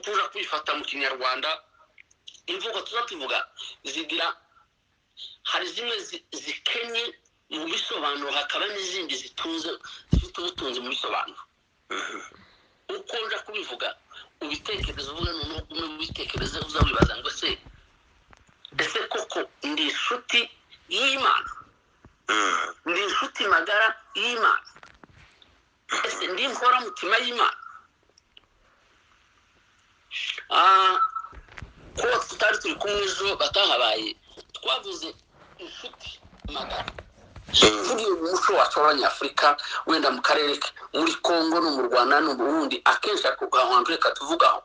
Kuja kwifata mu Kinyarwanda, imvugo tuza tuvuga zigira, hari zimwe zikenye mu bisobanuro, hakaba n'izindi zitunze, zifite ubutunzi mu bisobanuro. Uko nja kubivuga ubitekereza, uvuga noneho ugume witekereze, uza wibaza ngo ese koko ndi inshuti y'Imana? Ndi inshuti magara y'Imana? Ese ndi inkoramutima y'Imana? Ko tutari turi kumwe ejo, batahabaye, twavuze inshuti magara. Turiye mu muco wacu w'Abanyafurika, wenda mu karere muri Kongo no mu Rwanda no mu Burundi, akenshi ako hantu reka tuvugaho,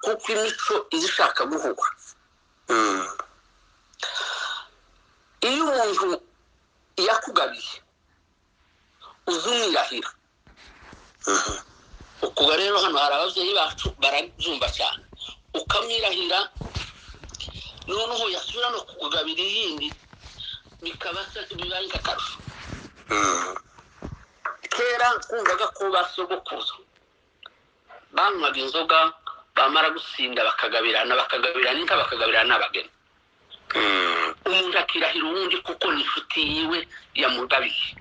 kuko imico iza ishaka guhura. Iyo umuntu yakugabiye uza umwirahira. Ukuba rero hano hari ababyeyi bacu barabyumva cyane, ukamwirahira, noneho yasubira no kukugabira iyindi, bikaba bibaye nk'akarusho. Kera twumvaga ko ba sogokuruza banywaga inzoga, bamara gusinda bakagabirana, bakagabirana inka, bakagabirana n'abageni. Umuntu akirahira uwundi kuko ni inshuti yiwe yamugabiye.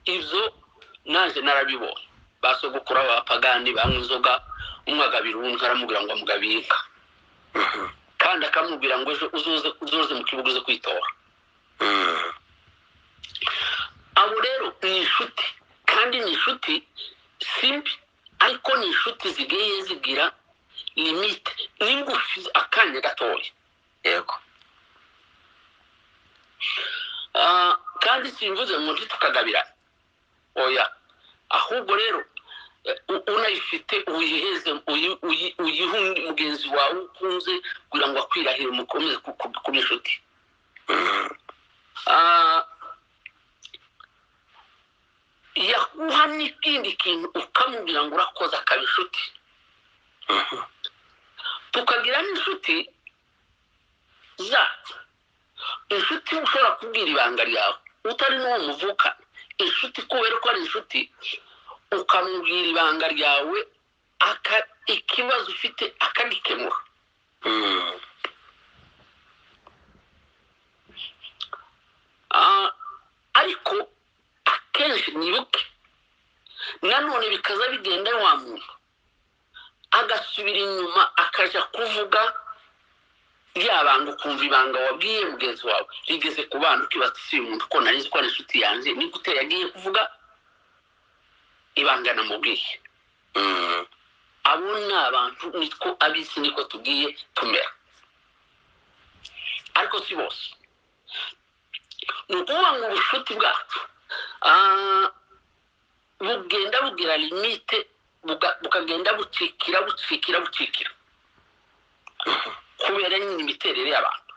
Ibyo nanjye narabibonye. Ba sogokuru b'abapagani banywa inzoga, umwe agabira uwundi, aramubwira ngo amugabiye inka, kandi akamubwira ngo ejo uzoze mu kibuga uze kwitora. Abo rero ni inshuti, kandi ni inshuti si mbi, ariko ni inshuti zigiye zigira limite, ni ngufi, akanya gatoya. Kandi simvuze ngo ntitukagabirane, oya, ahubwo rero unayifite uyiheze, uyihe undi mugenzi wawe ukunze, kugira ngo akwirahire, mukomeze kuba inshuti. Yaguha n'ikindi kintu ukamubwira ngo urakoze, akaba inshuti. Tukagira n'inshuti zacu, inshuti ushobora kubwira ibanga ryawe utari n'uwo muvuka, inshuti kubera ko ari inshuti, ukamubwira ibanga ryawe, ikibazo ufite akagikemura. Ariko akenshi nibuke nanone bikaza bigenda, wa muntu agasubira inyuma akaja kuvuga rya banga, ukumva ibanga wabwiye mugenzi wawe rigeze ku bana, ukibaza si uyu muntu ko nari nzi ko ari inshuti yanjye, ni gute yagiye kuvuga ibanga namubwiye? Abo ni abantu, nitwo ab'isi niko tugiye tumera, ariko si bose. Ni ukuvuga ngo ubushuti bwacu bugenda bugira limite, bukagenda bucikira, bucikira, bucikira, kubera nyine imiterere y'abantu.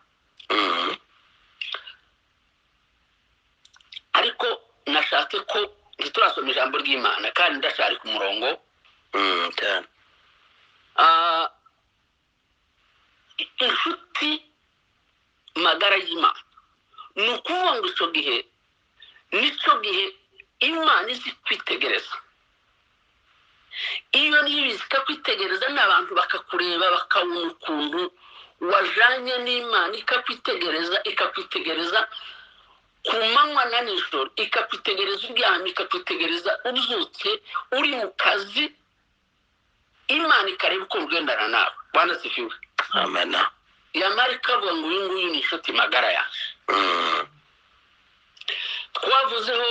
Ariko nashatse ko ntiturasoma ijambo ry'Imana, kandi ndacyari ku murongo. Cyane. Inshuti magara y'Imana, ni ukuvuga ngo icyo gihe nicyo gihe Imana izi kwitegereza. Iyo niyo izi ikakwitegereza, n'abantu bakakureba, bakabona ukuntu wajanye n'Imana, ikakwitegereza, ikakwitegereza ku manywa na nijoro, ikakwitegereza uryamye, ikakwitegereza ubyutse, uri mu kazi, Imana ikareba uko ugendana nawe. Bwana sifiwe. Amen. Yamara ikavuga ngo uyu nguyu ni inshuti magara yanjye. Twavuzeho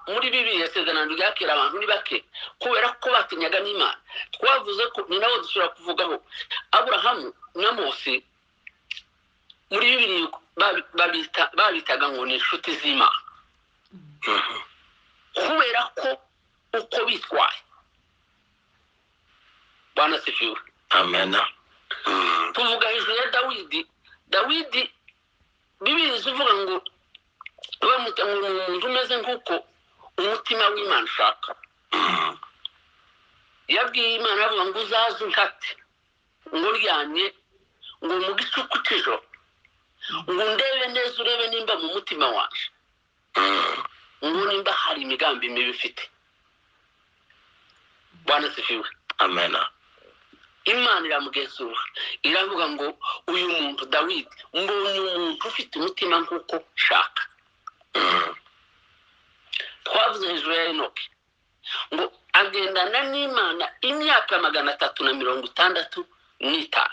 muri Bibiliya, isezerano rya kera, abantu ni bake kubera ko batinyaga n'Imana. Twavuze ko ni nabo dushobora kuvugaho, Aburahamu na Mose, muri Bibiliya babitaga ngo ni inshuti z'Imana, kubera ko uko bitwaye. Bwana sifiwe. Amen. Tuvuga hejuru ya Dawidi. Dawidi, Bibiliya ivuga ngo bamwita ngo ni umuntu umeze nk'uko umutima w'Imana ushaka. Yabwiye Imana avuga ngo uzaze unkate ngo uryamye, ngo mu gicuku cy'ijoro, ngo ndebe neza, urebe nimba mu mutima wanjye, ngo nimba hari imigambi mibi ufite. Bwana asifiwe. Amena. Imana iramugenzura, iravuga ngo uyu muntu Dawidi, mbonye umuntu ufite umutima nk'uko nshaka. Twavuze hejuru ya Enoki ngo agendana n'Imana imyaka 365.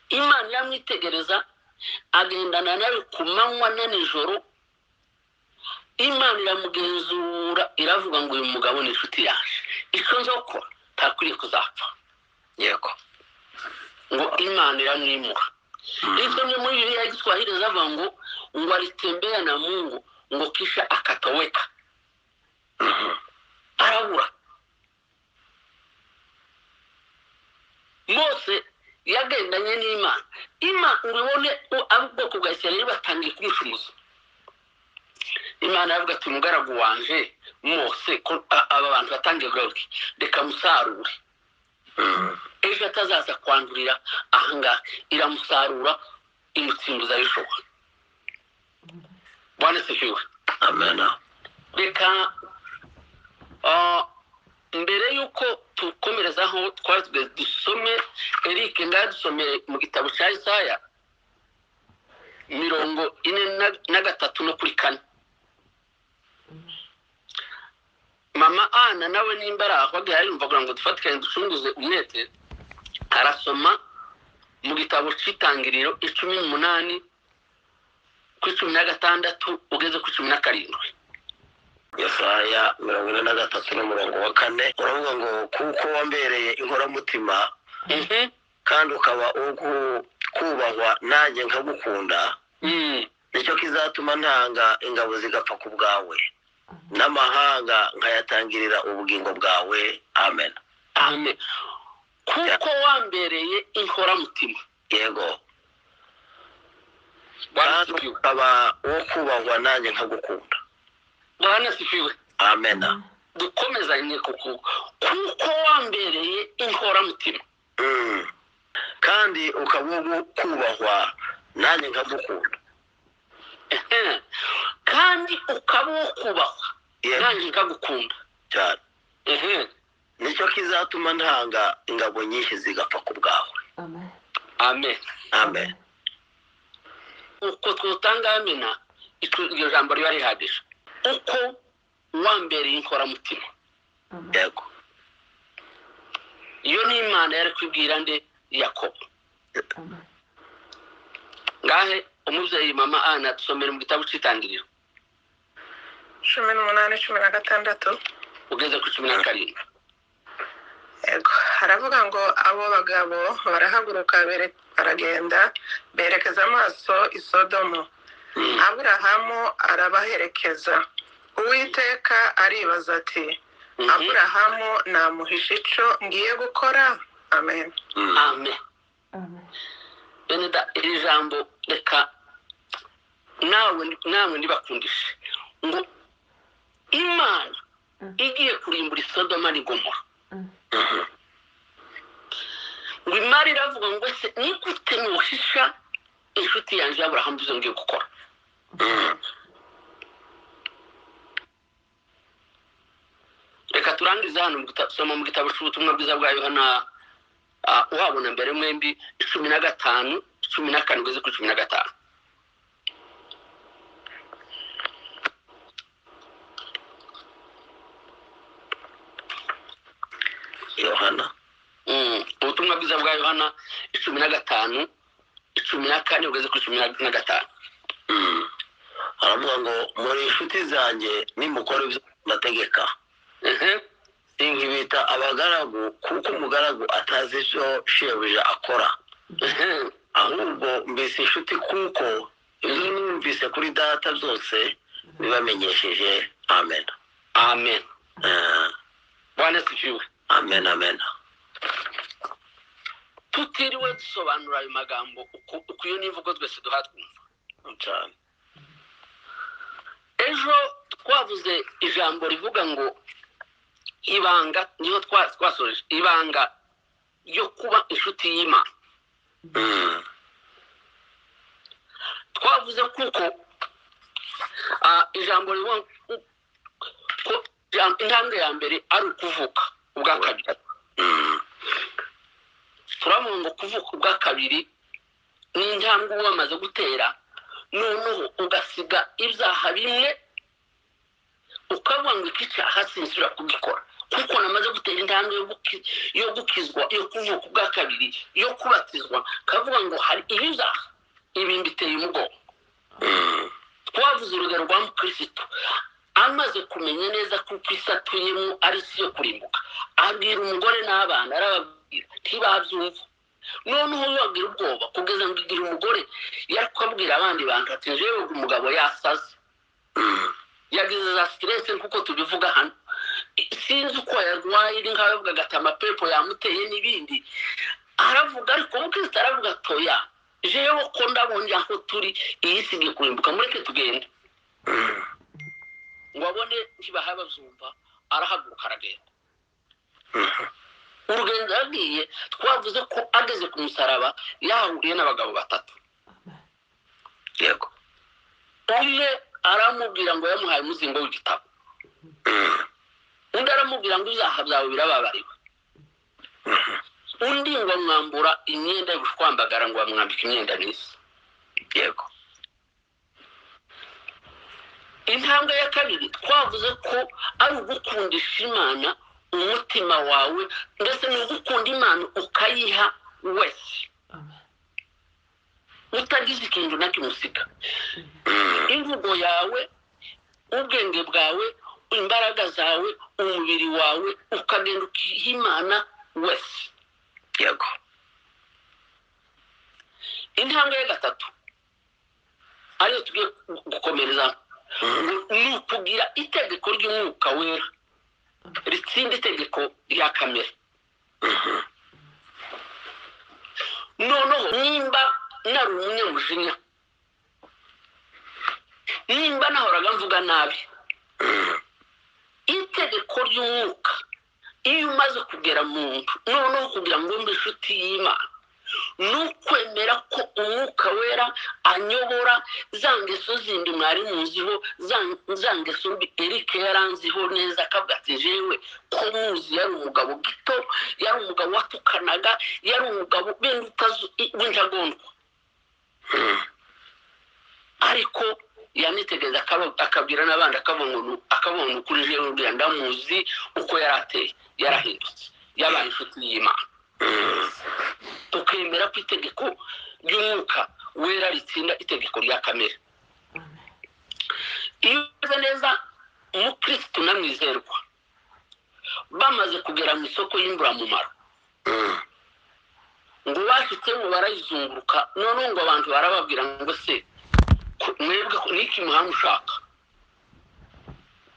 Imana iramwitegereza, agendana nawe ku manywa na nijoro. Imana iramugenzura, iravuga ngo uyu mugabo ni inshuti yaje, icyo nzokora ntakwiriye kuzapfa. Yego. Ngo Imana iramwimura. Iyo ni muri Bibiliya ya Kiswahili zavuga ngo alitembea na Mungu ngo kisha akatoweka. Arabura. Mose yagendanye n'Imana, Imana uribone ubwoko bwa Isirayeli batangiye kumushumuza. Imana yavuga ati umugaragu wanje Mose, ko aba bantu batangiye kugaruka, reka musarure ejo atazaza kwandurira ahangaha. Iramusarura, imutsimbuza Yoshuwa. Bwana asifiwe. Amena. Reka mbere y'uko tukomerezaho twari dusome Eric ngadusomere mu gitabo cya Isaya 43 no kuri 4. Mama Ana nawe nimba ari aho yumva kugira ngo dufatikanye ducunguze umwete, arasoma mu gitabo cy'Itangiriro 18 ku 16 ugeze ku 17. Yesaya 43 n'umurongo wa 4 uravuga ngo kuko wambereye inkoramutima kandi ukaba kubahwa nanjye nkagukunda, nicyo kizatuma ntanga ingabo zigapfa ku bwawe, n'amahanga nkayatangirira ubugingo bwawe. Amen. Amen. Kuko wambereye inkoramutima. Yego. Kandi ukaba uwo kubahwa nanjye nkagukunda. Bwana asifiwe. Amen. Dukomezanye kuko wambereye inkoramutima. Kandi ukaba uwo kubahwa nanjye nkagukunda. Kandi ukaba uwo kubahwa nanjye nkagukunda cyane. Nicyo kizatuma ntanga ingabo nyinshi zigapfa ku bwawe. Amen. Amen. Uko twutanga amena, iryo jambo riba rihagije. Uko wambereye inkoramutima. Yego. Iyo ni Imana yari kwibwira nde? Yakobo. Ngahe umubyeyi mama Ana tusomere mu gitabo cy'Itangiriro 18 16 ugeze ku 17. Yego, haravuga ngo abo bagabo barahaguruka baragenda berekeza amaso i Sodomu. Aburahamu arabaherekeza. Uwiteka aribaza ati Aburahamu namuhisha ico ngiye gukora? Amen. Amen. Beneda, iri jambo reka nawe ndibakundishe ngo Imana igiye kurimbura Sodoma ni Gomora. Ngo Imana iravuga ngo se ni gute nuhisha inshuti yanjye Aburahamu ibyo ngiye gukora? Reka turangize hano soma mu gitabo cy'ubutumwa bwiza bwa Yohana, uhabona mbere mwembi 15 14 ugeze kuri 15. Yohana ubutumwa bwiza bwa Yohana 15 14 ugeze kuri 15. Aravuga ngo muri inshuti zanjye nimukora ibyo nategeka. Sinkibita abagaragu kuko umugaragu atazi icyo shebuja akora, ahubwo mbese inshuti kuko ibyo numvise kuri data byose bibamenyesheje. Amen. Amen. Bwana asifiwe. Amen. Amen. Tutiriwe dusobanura ayo magambo uko iyo n'imvugo twese duha twumva cyane. Ejo twavuze ijambo rivuga ngo ibanga, niho twasoje ibanga ryo kuba inshuti y'Imana. Twavuze kuko ijambo rivuga ko intambwe ya mbere ari ukuvuka, Ubwa kabiri. Turavuga ngo kuvuka ubwa kabiri ni intambwe uba wamaze gutera, noneho ugasiga ibyaha bimwe, ukavuga ngo iki cyaha sinsubira kugikora kuko namaze gutera intambwe yo gukizwa, yo kuvuka ubwa kabiri, yo kubatizwa. Kavuga ngo hari ibyaha ibi mbiteye umugongo. Twavuze urugero rwa mukirisitu amaze kumenya neza ko isi atuyemo ari isi yo kurimbuka, abwira umugore n'abana, arababwira ntibabyumva. Noneho babwira ubwoba kugeza ngo igihe umugore yari kubabwira abandi bantu ati njyewe umugabo yasaze, yagize za stress nk'uko tubivuga hano, sinzi uko yarwaye, ni nk'aho yavugaga ati amapepo yamuteye n'ibindi aravuga. Ariko umukristo aravuga atoya jewe ko ndabonye aho turi iyi si igiye kurimbuka, mureke tugende. Ngo abone ntibaha bazumva, arahaguruka aragenda. Urugendo yagiye, twavuze ko ageze ku musaraba yahuriye n'abagabo batatu. Yego. Umwe aramubwira ngo yamuhaye umuzingo w'igitabo, undi aramubwira ngo ibyaha byawe birababariwe, undi ngo amwambura imyenda y'ubushwambagara ngo bamwambike imyenda myiza. Yego. Intambwe ya kabiri twavuze ko ari ugukundisha Imana umutima wawe, ndetse ni ugukunda Imana ukayiha wese utagize ikintu na kimwe usiga. Imvugo yawe, ubwenge bwawe, imbaraga zawe, umubiri wawe, ukagenda ukiha Imana wese. Yego. Intambwe ya gatatu ariyo tugiye gukomereza ni ukugira itegeko ry'umwuka wera ritsinda itegeko rya kamere. Noneho nimba nari umunyamujinya, nimba nahoraga mvuga nabi, itegeko ry'umwuka iyo umaze kugera mu nzu, noneho kugira ngo mbe inshuti y'Imana ni ukwemera ko umwuka wera anyobora za ngeso zindi mwari muziho, za ngeso mbi Eric yaranziho neza, akavuga ati jewe ko muzi yari umugabo gito, yari umugabo watukanaga, yari umugabo w'intagondwa. Ariko yanitegereza akabwira n'abandi, akabona ukuri jewe uriya ndamuzi uko yari ateye, yarahindutse, yabaye inshuti y'Imana. Tukemera ko itegeko ry'umwuka wera ritsinda itegeko rya kamere. Iyo uzi neza umukirisitu na mwizerwa bamaze kugera mu isoko y'imburamumaro, ngo bashyitsemo barayizunguruka, noneho ngo abantu barababwira ngo se mwebwe niki muhamushaka?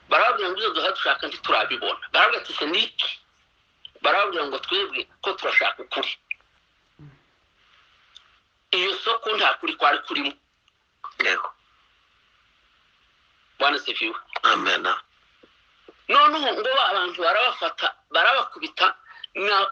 Barababwira ngo ibyo dushaka ntiturabibona. Barababwira ati se niki? Barababwira ngo twebwe ko turashaka ukuri. Iyo soko nta kuri kwari kurimo. Yego. Bwana sifiwe. Amen. Noneho ngo abantu barabafata barabakubita,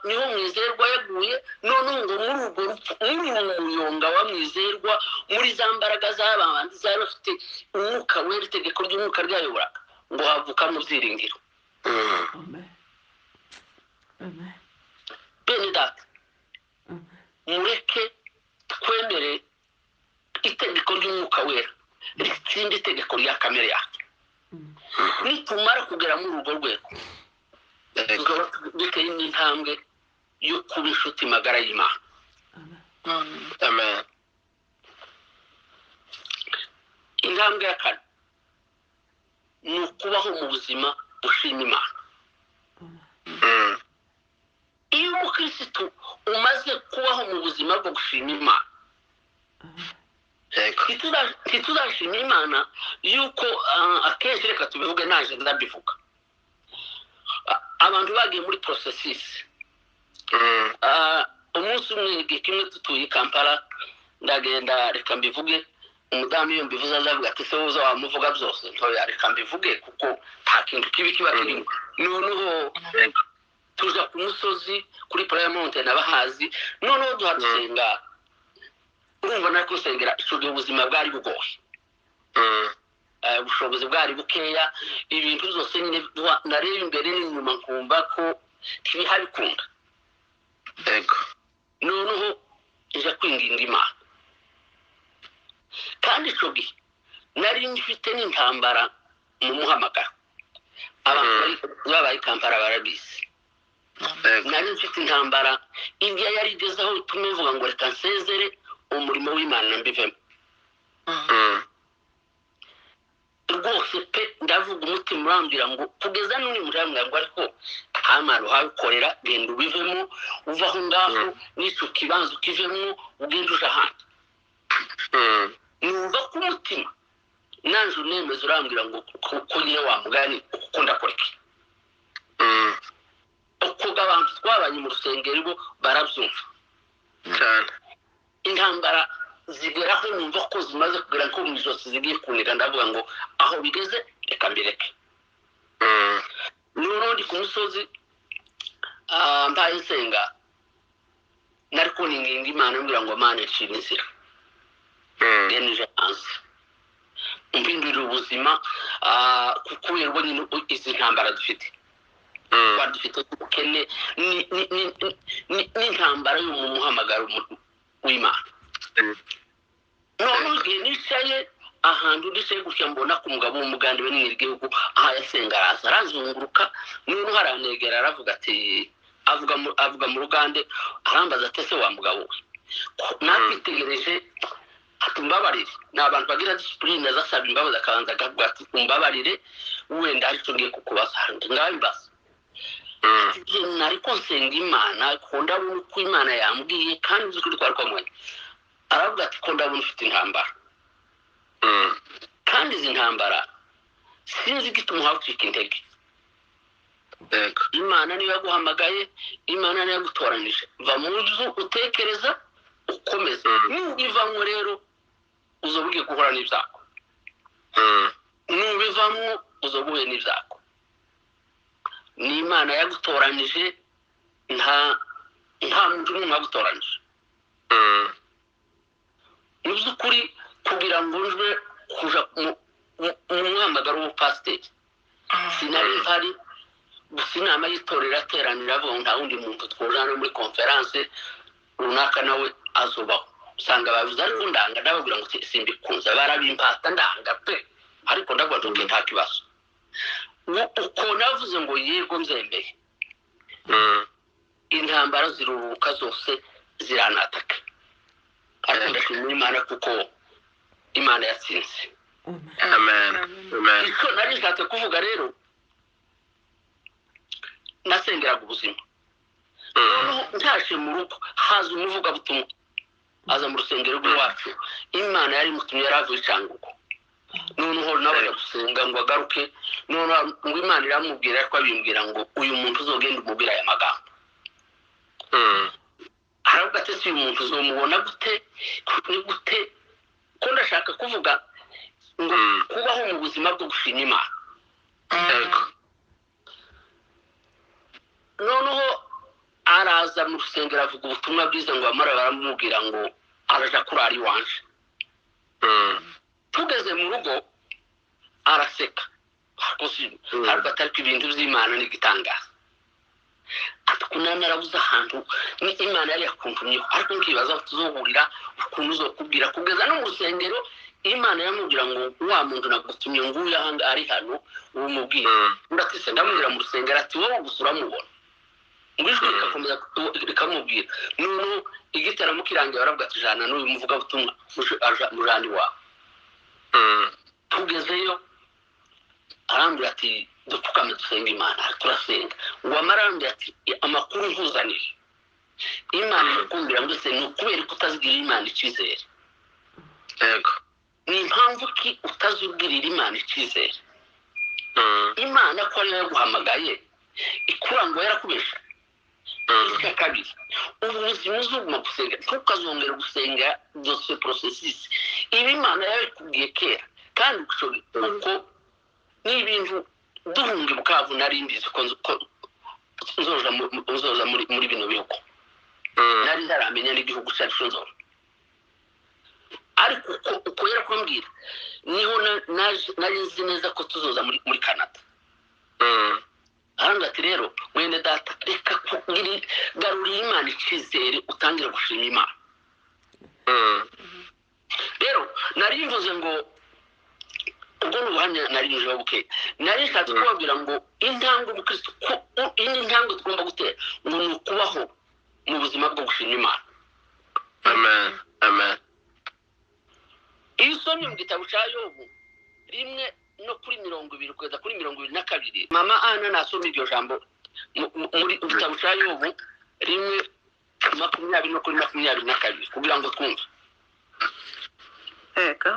niho mwizerwa yaguye. Noneho ngo muri urwo rupfu, muri uwo muyonga wa mwizerwa, muri za mbaraga z'abandi zari bafite umwuka wera, itegeko ry'umwuka ryayoboraga, ngo havuka mu byiringiro. Amen. Bene data, mureke twemere itegeko ry'umwuka wera ritsinda itegeko rya kamere yacu. Nitumara kugera muri urwo rwego, tuzaba duteye n'intambwe yo kuba inshuti magara y'Imana. Amen. Intambwe ya kane ni ukubaho mu buzima bushima Imana. Iyo umukirisitu umaze kubaho mu buzima bwo gushima Imana, ntituzashima Imana yuko akenshi, reka tubivuge naje ndabivuga, abantu bagiye muri processus. Umunsi umwe igihe kimwe tutuye i Kampala, ndagenda, reka mbivuge, umudamu iyo mbivuze azavuga ati se uza wamuvuga byose, ntoya reka mbivuge kuko nta kintu kibi kiba kirimo. Noneho tuja ku musozi kuri Prayer Mountain abahazi, noneho duhadusenga, urumva nari kusengera icyo gihe ubuzima bwari bugoye, ubushobozi bwari bukeya, ibintu byose nyine nareba imbere n'inyuma nkumva ko Ntibihabikunda. Yego. Noneho nja kwinginga Imana, kandi icyo gihe nari mfite n'intambara mu muhamagaro. Abantu babaye i Kampala barabizi. Yego. Nari mfite intambara ibyo yari igezeho itume mvuga ngo reka nsezere umurimo w'Imana mbivemo. Rwose pe, ndavuga umutima urambwira ngo kugeza n'uyu murambwira ngo ariko nta mpano uhabikorera, genda ubivemo, uva aho ngaho n'icyo kibanza ukivemo, ugenda uje ahandi. Numva ko umutima nanjye unemeza urambwira ngo ko nyine wa mugani uko ndakora iki. Uko abantu twabanye mu rusengero bo barabyumva. Cyane. Intambara zigeraho numva ko zimaze kugera nko mu ijosi, zigiye kuniga, ndavuga ngo aho bigeze reka mbireke. Noneho ndi ku musozi, mbaye nsenga, nari kuninginga Imana mbwira ngo Mana nshira inzira, ngenje hanze umpindurira ubuzima, kubera ubwo nyine izi ntambara dufite, twari dufite ubukene n'intambara yo mu muhamagaro w'Imana. Noneho igihe nicaye ahantu, nicaye gutya, mbona ko umugabo w'umugande we n'igihugu aho yasenga araza arazunguruka, noneho aranegera aravuga ati, avuga mu rugande, arambaza ati: "Ese wa mugabo we nakwitegereje?" Ati: "Umbabarire." Ni abantu bagira discipline, azasaba imbabazi, akabanza akavuga ati: "Umbabarire, wenda aricyo ngiye kukubaza." Ngabimbaza. Igihe nari ko nsenga Imana, ko ndabona uko Imana yambwiye kandi uzi kuri twari twamubonye, aravuga ati: "Ko ndabona ufite intambara, kandi izi ntambara sinzi igituma ucika intege." Yego. Imana niyo yaguhamagaye, Imana niyo yagutoranije. Va mu nzu utekereza ukomeze. Nubivamo rero uzoba ugiye guhura n'ibyago. Nubivamo uzoba uhuye n'ibyago. Ni Imana yagutoranije, nta muntu n'umwe wagutoranije. Mu by'ukuri, kugira ngo njwe kuja mu muhamagaro w'ubupasiteri, sinari mpari. Gusa inama y'itorero irateranira, avuga ngo nta wundi muntu twujana muri conférence runaka nawe azubaho. Usanga babivuze ariko ndanga, ndababwira ngo simbikunze, barabimpata ndanga pe. Ariko ndavuga nti: "Okay, nta kibazo." Uko navuze ngo yego nzemeye, intambara ziruruka zose ziranataka, ariko ndashimira Imana kuko Imana yatsinze. Amen, amen. Icyo nari nshatse kuvuga rero, nasengeraga ubuzima. Noneho ntashe mu rugo, haza umuvugabutumwa, aza mu rusengero rw'iwacu. Imana yari imutumye, yari avuye i Cyangugu. Noneho nawe ajya gusenga ngo agaruke. Noneho ngo Imana iramubwira, ariko abimbwira ngo uyu muntu uzogenda umubwira aya magambo. Aravuga ati: "Ese uyu muntu uzomubona gute? Ni gute?" Ko ndashaka kuvuga ngo kubaho mu buzima bwo gushima Imana. Yego. Noneho araza mu rusengero avuga ubutumwa bwiza, ngo bamara baramubwira ngo araja kurara iwanje. Tugeze mu rugo araseka. Ariko ariko atari ko ibintu by'Imana ni igitangaza. Ati: "Kunana narabuze ahantu ni Imana yari yakuntumyeho, ariko nkibaza aho tuzohurira, ukuntu uzokubwira." Kugeza no mu rusengero Imana yamubwira ngo wa muntu nagutumye nguyu aha ngaha ari hano, umubwire. Undi ati: "Se ndamubwira mu rusengero?" Ati: "Wowe gusa uramubona." Ngo ijwi rikakomeza rikamubwira. Noneho igitaramo kirangiye, baravuga ati: "Jana n'uyu muvugabutumwa mujana iwawe." Tugezeyo arambwira ati: "Dupfukame dusenge Imana." Turasenga. Ngo amara arambwira ati: "Amakuru nkuzaniye, Imana irakumbwira ngo ese ni ukubera ko utazigirira Imana icyizere?" Yego. Ni impamvu ki utazubwirira Imana icyizere? Imana ko ariyo yaguhamagaye, ikura ngo yarakubesha? Icya kabiri, ubu buzima uzuguma gusenga, ntukazongere gusenga dosiye processus ibi Imana yabikubwiye kera. Kandi uko ni ibintu duhunga i Bukavu, nari mbizi ko nzoja muri bino bihugu. Nari ntaramenya n'igihugu cyacu nzora, ariko uko yarakumbwira niho nari nzi neza ko tuzoza muri Canada. Arambwira ati rero mwene data, reka garurira Imana icyizere, utangire gushima Imana. Rero nari mvuze ngo ubwo ni ubuhamya nari njeho buke, nari nshatse kubabwira ngo intambwe umukristo, indi ntambwe tugomba gutera ngo ni ukubaho mu buzima bwo gushima Imana. Amen, amen. Iyo usomye mu gitabo cya Yobu 1 no kuri 20 kugeza kuri 22, mama Ana nasoma iryo jambo muri gitabo cya Yobu 1:20 no kuri 22 kugira ngo twumve. Yego.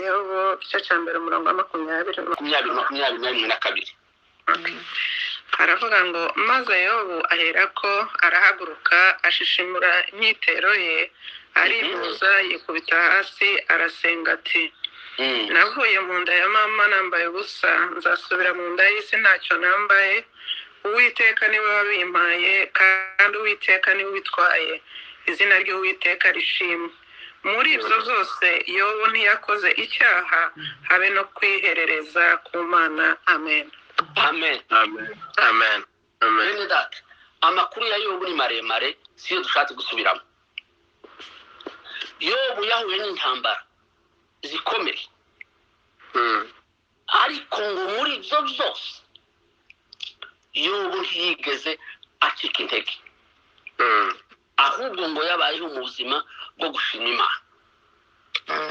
Yobu igice cya mbere, umurongo wa 20. 20, 21 na 2. Aravuga ngo: "Maze Yobu aherako arahaguruka, ashishimura imyitero ye, arihuza, yikubita hasi, arasenga ati: 'Navuye mu nda ya mama nambaye ubusa, nzasubira mu nda y'isi ntacyo nambaye. Uwiteka niwe wabimpaye, kandi Uwiteka niwe ubitwaye. Izina ry'Uwiteka rishimwe.' Muri ibyo byose Yobu ntiyakoze icyaha, habe no kwiherereza ku Mana. Amen." Amen. Amen, amen, amen. Bene data, amakuru ya Yobu ni maremare, siyo dushatse gusubiramo. Yobu yahuye n'intambara zikomeye, ariko ngo muri ibyo byose Yobu ntiyigeze acika intege, ahubwo ngo yabayeho mu buzima bwo gushima Imana.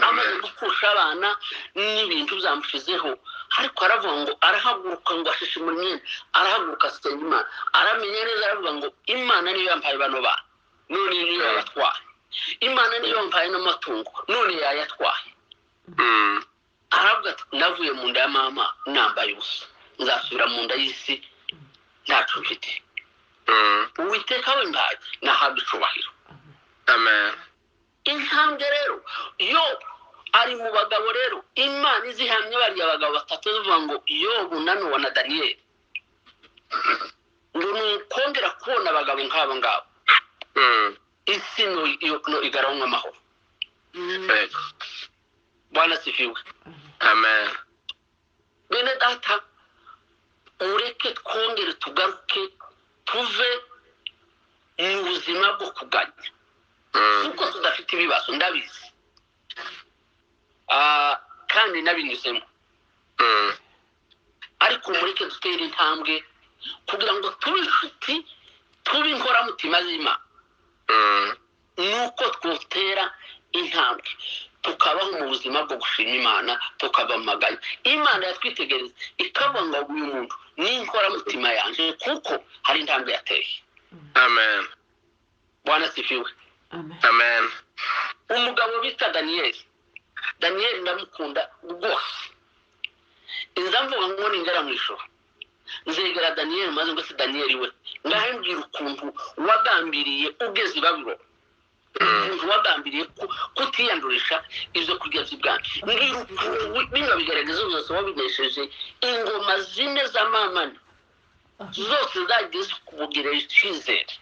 Amaze gupfusha abana n'ibintu byamushizeho, ariko aravuga ngo arahaguruka, ngo ashishimura imyenda, arahaguruka asenga Imana. Aramenya neza, aravuga ngo Imana niyo yampaye bano bana, none niyo yabatwaye. Imana niyo yampaye n'amatungo, none yayatwaye. Aravuga ati: "Navuye mu nda ya mama nambaye ubusa, nzasubira mu nda y'isi ntacyo mfite. Uwiteka w'impaye nahabwa icubahiro." Amen. Intambwe rero yo ari mu bagabo rero Imana izihamya, bariya bagabo batatu zivuga ngo Yobu na Nowa na Daniyeli, ngo ni ukongera kubona abagabo nk'abo ngabo, isi no igaranwa amahoro. Bwana sifiwe. Amen. Bene data, mureke twongere tugaruke, tuve mu buzima bwo kuganya, kuko tudafite ibibazo, ndabizi. Kandi nabinyuzemo, ariko mureke dutere intambwe kugira ngo tube inshuti, tube inkoramutima z'Imana, nuko twotera intambwe tukabaho mu buzima bwo gushima Imana, tukava mu maganya. Imana yatwitegereza ikavuga ngo uyu muntu ni inkoramutima yanjye, kuko hari intambwe yateye. Amen. Bwana sifiwe. Amen. Umugabo bita Daniyeli, Daniyeli ndamukunda rwose. Inza mvuga ngo ningera mu ijoro nzegera Daniyeli, maze ngo: "Se Daniyeli we, ngahe mbwira ukuntu wagambiriye ugeze i Babuloni, ukuntu wagambiriye kutiyandurisha ibyo kurya by'ibwami. Mbwira ukuntu bino bigaragaza byose wabinesheje, ingoma zine z'amamani zose zagiye zikubwira icyizere."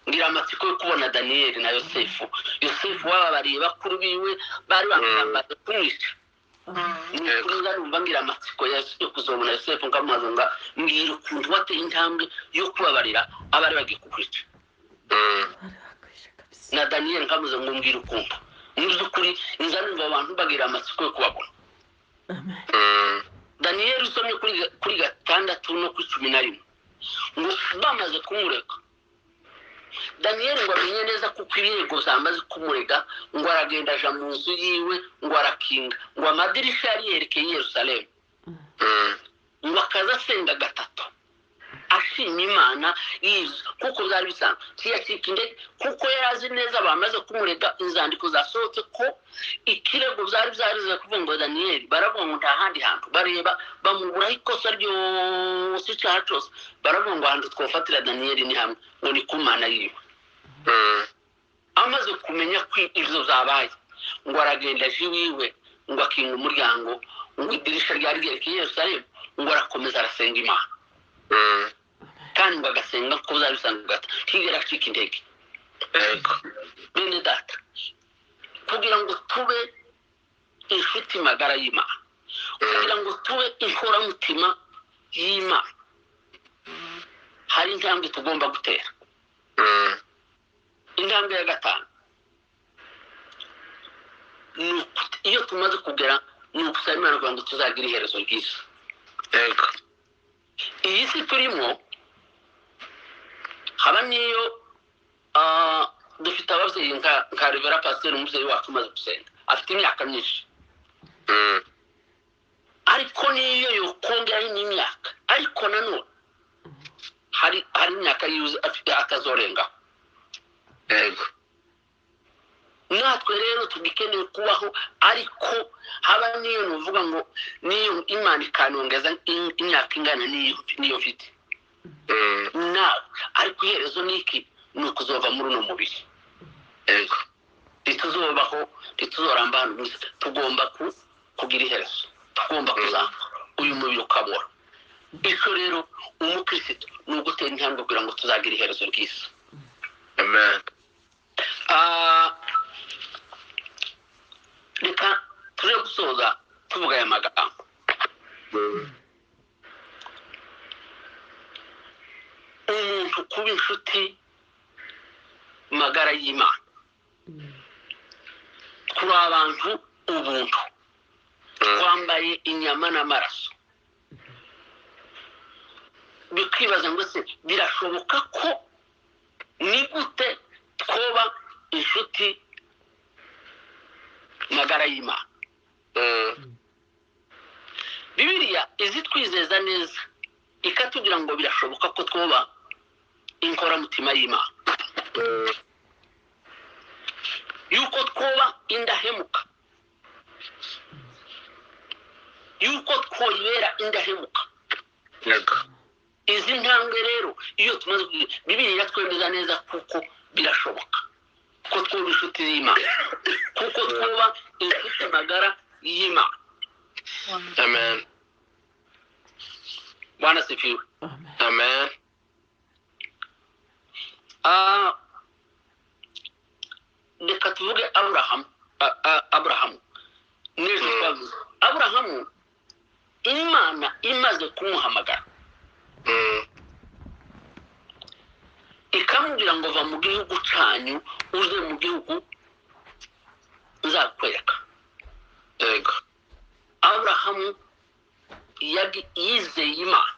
Ngira amatsiko yo kubona Daniyeli na Yosefu. Yosefu wababariye bakuru biwe bari bamwambaye kumwica. Ni ukuri numva ngira amatsiko yo kuzobona Yosefu, nkamubaza ngo: "Mbwira ukuntu wateye intambwe yo kubabarira abari bagiye kukwica." Na Daniyeli nkamuze ngo: "Mbwira ukuntu." Mu by'ukuri nza numva abantu bagira amatsiko yo kubabona. Daniyeli usomye kuri 6 no kuri 11, ngo bamaze kumureka, Daniyeli ngo amenye neza kuko ibirego byamaze kumurega, ngo aragenda aja mu nzu yiwe, ngo arakinga, ngo amadirisha yari yerekeye i Yerusalemu, ngo akaza asenga gatatu ashima Imana yizo, kuko byari bisanzwe. Ntiyacika intege kuko yari azi neza bamaze kumurega, inzandiko zasohotse ko ikirego byari byarize kuvuga ngo Daniyeli, baravuga ngo nta handi hantu bareba bamuburaho ikosa ryose, icyaha cyose. Baravuga ngo ahantu twafatira Daniyeli ni hamwe, ngo ni ku Mana yiwe. Amaze kumenya ko ibyo byabaye, ngo aragenda aje iwiwe, ngo akinga umuryango, ngo idirisha ryari ryerekeye i Yerusalemu, ngo arakomeza arasenga Imana, kandi ngo agasenga kuko byari bisanzwe gato, ntiyigera acika intege. Bene data, kugira ngo tube inshuti magara y'Imana. Kugira ngo tube inkoramutima y'Imana, hari intambwe tugomba gutera. Intambwe ya gatanu, iyo tumaze kugera, ni ugusaba Imana kugira ngo tuzagire iherezo ryiza. Iyi si turimo, haba niyo dufite ababyeyi nka Revera Pasiteri, umubyeyi wacu umaze gusenga, afite imyaka myinshi, ariko niyo yokongeraho n'imyaka, ariko nanone hari imyaka yuzuye afite atazorengaho. Natwe rero tugikeneye kubaho, ariko haba niyo nuvuga ngo niyo Imana ikanongeza imyaka ingana niyo mfite nawe, ariko iherezo ni iki? Ni ukuzova muri uno mubiri. Ntituzobaho, ntituzoramba hano mu isi. Tugomba kugira iherezo, tugomba kuzapfa, uyu mubiri ukabora. Icyo rero umukristo ni ugutera intambwe kugira ngo tuzagire iherezo ryiza. Amen. Reka tuje gusoza tuvuga aya magambo. Umuntu kuba inshuti magara y'Imana, turi abantu ubuntu, twambaye inyama n'amaraso. Bikibaza ngo se birashoboka ko ni gute twoba inshuti magara y'Imana? Bibiliya izitwizeza neza, ikatubwira ngo birashoboka ko twoba inkoramutima y'Imana, yuko twoba indahemuka, yuko twoyibera indahemuka. Izi ntambwe rero iyo tumaze kugira, Bibiliya iratwemeza neza kuko birashoboka ko twoba inshuti y'Imana, kuko twoba inshuti magara y'Imana. Amen. Bwana sifiwe. Amen. Reka tuvuge Aburahamu. Aburahamu n'ejo twavuze Aburahamu, Imana imaze kumuhamagara ikamubwira ngo va mu gihugu cyanyu uze mu gihugu nzakwereka. Aburahamu yizeye Imana,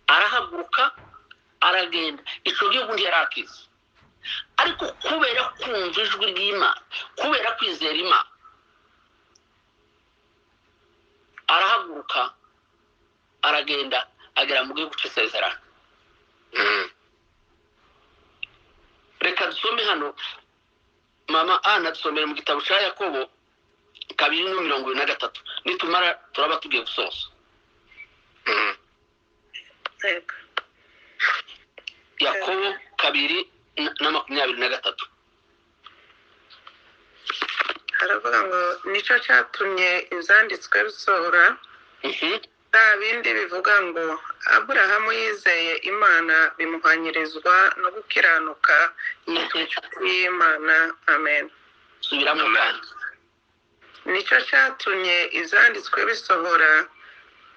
arahaguruka aragenda. Icyo gihugu ntiyari akizi, ariko kubera kumva ijwi ry'Imana, kubera kwizera Imana, arahaguruka aragenda agera mu gihugu cy'isezerano. Reka dusome hano, mama Ana dusomere mu gitabo cya Yakobo 2:23, nitumara turaba tugiye gusoza. Yakobo 2:23. Haravuga ngo nicyo cyatumye ibyanditswe bisohora nta bindi bivuga ngo Aburahamu yizeye Imana bimuhanyirizwa no gukiranuka, yitwa inshuti y'Imana. Amen. Subiramo kandi. Nicyo cyatumye ibyanditswe bisohora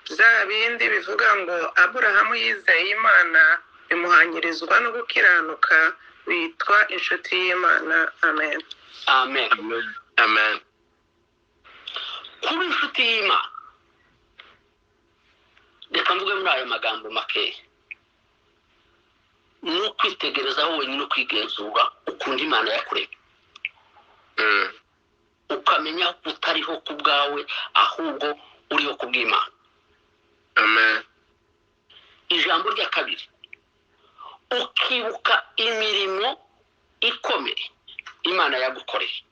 bya bindi bivuga ngo Aburahamu yizeye Imana bimuhanyirizwa no gukiranuka, bitwa inshuti y'Imana. Amen. Amen. Amen. Kuba inshuti y'Imana, reka mvuge muri ayo magambo makeya, ni ukwitegereza wowe wenyine, ukwigenzura ukunda Imana yakuremye, ukamenya ko utariho ku bwawe, ahubwo uriho ku bw'Imana. Amen. Ijambo rya kabiri, ukibuka imirimo ikomeye Imana yagukoreye.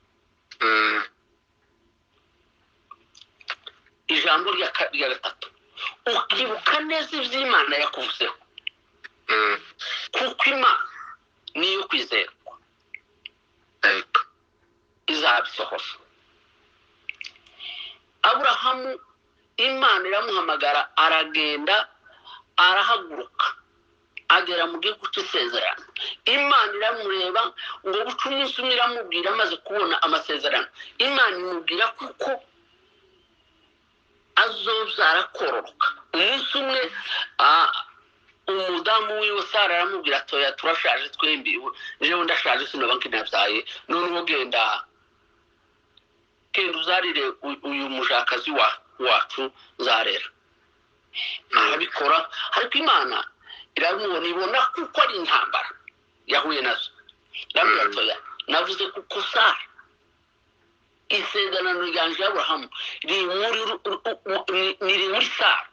Ijambo rya gatatu, ukibuka neza iby'Imana yakuvuzeho, kuko Imana niyo kwizerwa, izabisohoza. Aburahamu Imana iramuhamagara, aragenda, arahaguruka agera mu gihugu cy'isezerano. Imana iramureba ngo buce umunsi umwe, iramubwira amaze kubona amasezerano, Imana imubwira kuko Azobyara kororoka. Umunsi umwe umudamu wiwe Sara aramubwira atoya turashaje twembi, jewe ndashaje sinoba nkinabyaye, noneho genda genda uzarire uyu mujakazi wacu nzarera. Arabikora, ariko Imana iramubona, ibona kuko ari intambara yahuye nazo, iramubwira atoya navuze kuko Sara isezerano ryanje Aburahamu riri muri Sara,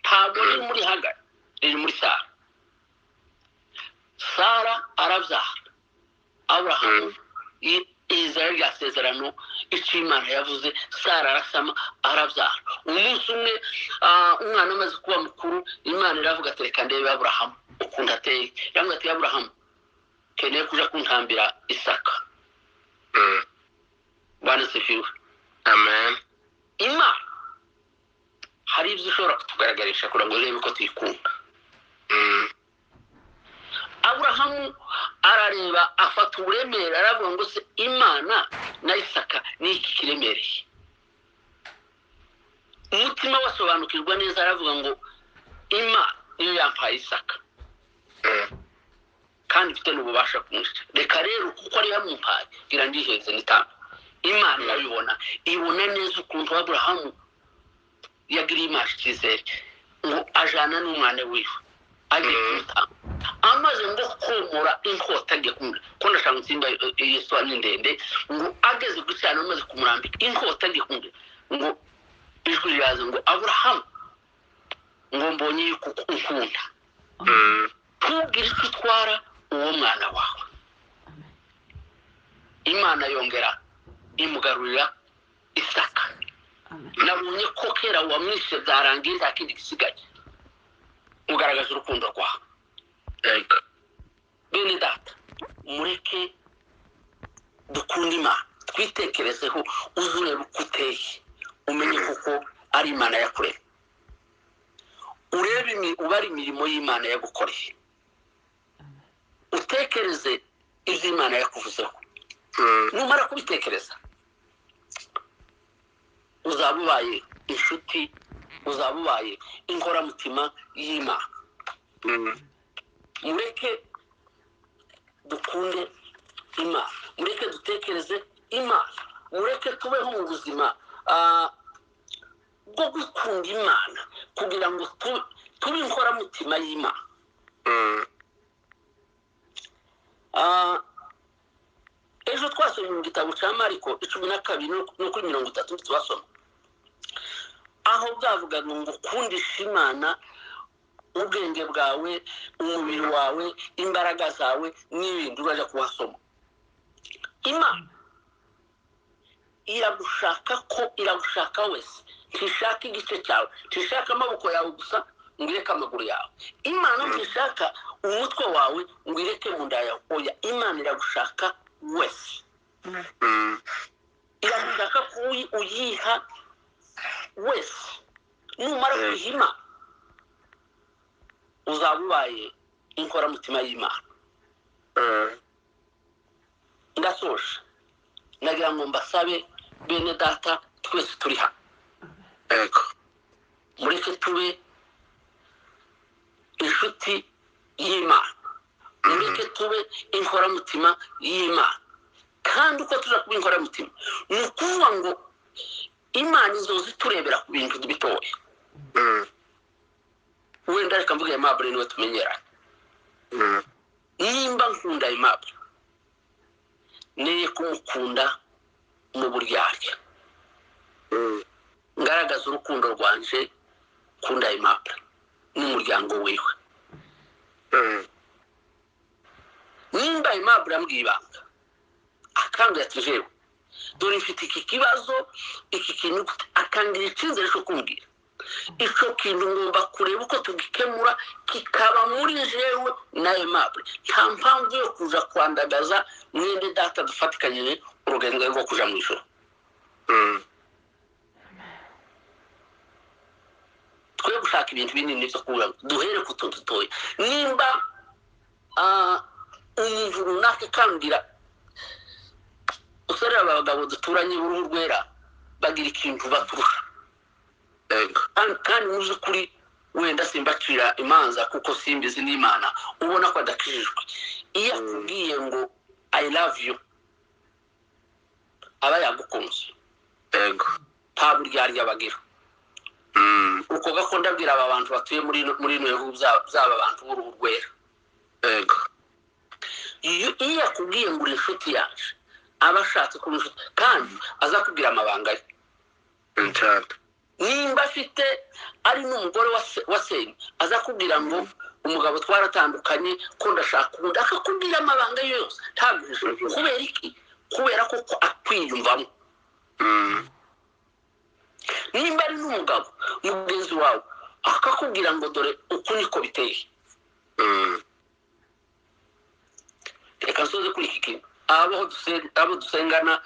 ntabwo riri muri Hagari, riri muri Sara. Sara arabyara Aburahamu, izera rya sezerano icyo Imana yavuze. Sara arasama arabyara. Umunsi umwe umwana amaze kuba mukuru, Imana iravuga ati reka ndebe Aburahamu ukuntu ateye. Iravuga ati Aburahamu keneye kuja kuntambira Isaka. Bwana sifiwe. Amen. Imana hari ibyo ushobora kutugaragarisha kugira ngo urebe ko tuyikunda. Aburahamu arareba afata uburemere, aravuga ngo se Imana na Isaka ni iki kiremereye? Umutima wasobanukirwa neza, aravuga ngo Imana niyo yampaye Isaka kandi ifite n'ububasha kumwica, reka rero kuko ari yamumpaye ngira ndiheze nitanga. Imana irabibona, ibona neza ukuntu Aburahamu yagiriye Imana icyizere, ngo ajana n'umwana wiwe agiye kumutanga. Amaze ngo komora inkota agiye kumura, ko ndashaka nsimba Yesu ni ndende, ngo ageze gucana amaze kumurambika inkota agiye kumura, ngo ijwi riraza ngo Aburahamu ngo mbonye yuko unkunda, ntugire icyo utwara uwo mwana wawe. Imana yongera imugarurira Isaka. Nabonye ko kera wamwishe byarangiye nta kindi gisigaye, ugaragaza urukundo rwawe. Bene data, mureke dukunde Imana, twitekerezeho, uzurebe uko uteye umenye kuko ari Imana yakuremye, urebe ubare imirimo y'Imana yagukoreye, utekereze ibyo Imana yakuvuzeho. Numara kubitekereza uzaba ubaye inshuti, uzaba ubaye inkoramutima y'Imana. Mureke dukunde Imana, mureke dutekereze Imana, mureke tubeho mu buzima bwo gukunda Imana kugira ngo tube inkoramutima y'Imana. Ejo twasomye mu gitabo cya Mariko 12 no kuri 30 twasoma aho bwavugaga ngo ukundishe Imana ubwenge bwawe, umubiri wawe, imbaraga zawe n'ibindi. Uraja kuhasoma. Imana iragushaka ko iragushaka wese, ntishaka igice cyawe, ntishaka amaboko yawe gusa ngo ireke amaguru yawe. Imana ntishaka umutwe wawe ngo ireke mu nda yawe. Oya, Imana iragushaka wese, iragushaka ko uyiha wese. Numara kuyihima uzaba ubaye inkoramutima y'Imana. Ndasoje, nagira ngo mbasabe bene data twese turi hano, mureke tube inshuti y'Imana, mureke tube inkoramutima y'Imana. Kandi uko tuza kuba inkoramutima ni ukuvuga ngo Imana izoza iturebera ku bintu bitoya. Wenda reka mvuge Aimable niwe tumenyeranye. Nimba nkunda Aimable, neye kumukunda mu buryarya, ngaragaza urukundo rwanje kunda Aimable n'umuryango wiwe. Nimba Aimable ambwiye ibanga akambwira ati jewe dore mfite iki kibazo iki kintu, akangira icyizere cyo kumbwira icyo kintu, ngomba kureba uko tugikemura kikaba muri jewe na Aimable. Nta mpamvu yo kuja kwandagaza mwene data dufatikanyije urugendo rwo kuja mu ijuru. Twe gushaka ibintu binini byo kubura, duhere ku tuntu dutoya. Nimba umuntu runaka akambwira, usore abagabo duturanye b'uruhu rwera bagira ikintu baturusha. Yego. Kandi mu by'ukuri wenda simbacira imanza kuko simbizi n'Imana, ubona ko adakijijwe, iyo akubwiye ngo "I love you", aba yagukunze. Yego. Nta buryarya bagira. Uko gako ndabwira aba bantu batuye muri ino bihugu by'aba bantu b'uruhu rwera. Yego. Iyo akubwiye ngo uri inshuti yaje, aba ashatse kuba inshuti kandi azakubwira amabanga ye. Cyane. Nimba afite ari n'umugore wasenye, azakubwira ngo umugabo twaratandukanye, ko ndashaka ubundi, akakubwira amabanga ye yose ntabwo. Kubera iki? Kubera ko akwiyumvamo. Nimba ari n'umugabo mugenzi wawe, akakubwira ngo dore uku niko biteye. Reka nsoze kuri iki kintu. Abo dusengana,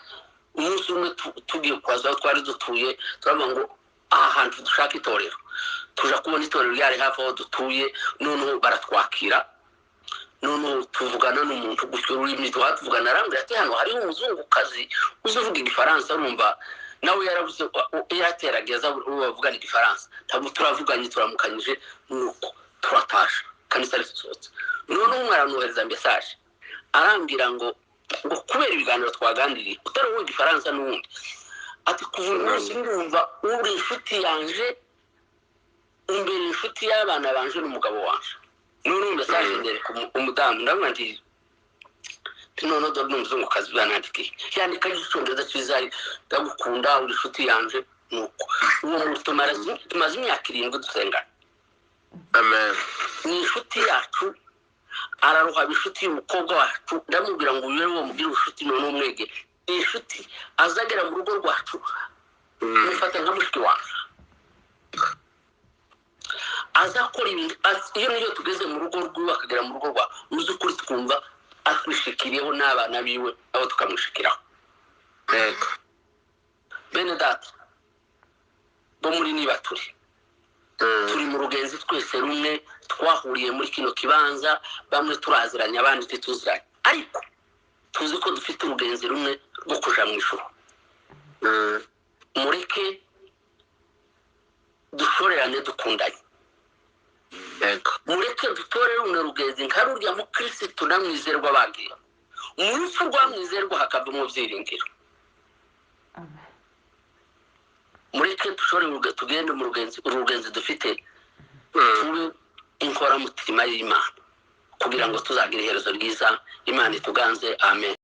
umunsi umwe tugiye kwaza aho twari dutuye, turavuga ngo aha hantu dushaka itorero. Tuja kubona itorero ryari hafi aho dutuye, noneho baratwakira. Noneho tuvugana n'umuntu gutyo ururimi tuvugana, arambwira ati hano hariho umuzungukazi uzi uvuga Igifaransa. Urumva nawe yarabuze, yaraterageza uwo bavugana Igifaransa. Ntabwo turavuganye, turamukanyije, nuko turatasha kanisa risohotse. Noneho umwe aramwohereza message, arambwira ngo kubera ibiganiro twaganiriye, utari uwumva Igifaransa n'uwundi, ati kuva uyu munsi ndumva uri inshuti yanje, imbere inshuti y'abana banje n'umugabo wanje. Noneho message ndereka umudamu, ndabona nti noneho dore n'umuzungukazi bwanandikiye, yandika Icyongereza cyiza, ndagukunda, uri inshuti yanje. Nuko uwo muntu tumaze imyaka 7 dusengana. Amen. Ni inshuti yacu, araruhaba inshuti y'umukobwa wacu. Ndamubwira ngo uyu wo mubwire inshuti, none umwege ni inshuti, azagera mu rugo rwacu mufata nka mushiki wacu, azakora ibintu. Iyo niyo tugeze mu rugo rwiwe, akagera mu rugo rwa, mu by'ukuri twumva atwishikiriyeho n'abana biwe nabo tukamwishikiraho. Yego. Bene data bo muri niba turi turi mu rugenzi twese rumwe, twahuriye muri kino kibanza, bamwe turaziranye, abandi ntituziranye, ariko tuzi ko dufite urugenzi rumwe rwo kuja mu ijuru. Mureke dushorerane dukundanye. Yego. Mureke dutore runo rugenzi nka rurya mukirisitu na Mwizerwa bagiye mu rupfu rwa Mwizerwa hakavamo byiringiro. Mureke dushore tugende mu rugenzi, urugenzi dufite, tube inkoramutima y'Imana kugira ngo tuzagire iherezo ryiza. Imana ituganze. Amen.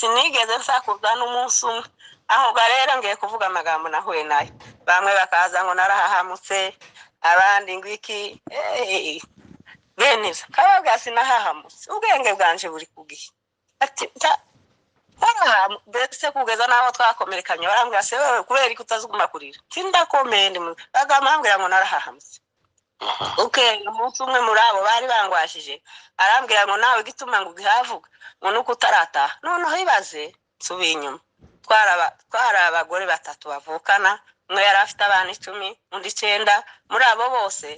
Sinigeze nsakuza n'umunsi umwe. Aho ga rero ngiye kuvuga amagambo nahuye nayo, bamwe bakaza ngo narahahamutse, abandi ngo iki. Bene ibyo kababwa, sinahahamutse, ubwenge bwanje buri ku gihe. Ati mbese kugeza n'aho twakomerekanye, barambwira: "Se wewe, kubera ko utaziguma kurira?" Sindakomeye, ndi bagambwira ngo narahahamutse. Okay, umunsi umwe muri abo bari bangwashije arambwira ngo: "Nawe igituma ngo ugihavuga ngo nuko utarataha." Noneho ibaze, nsubiye inyuma, twari abagore batatu bavukana. Umwe yari afite abana 10, undi 9. Muri abo bose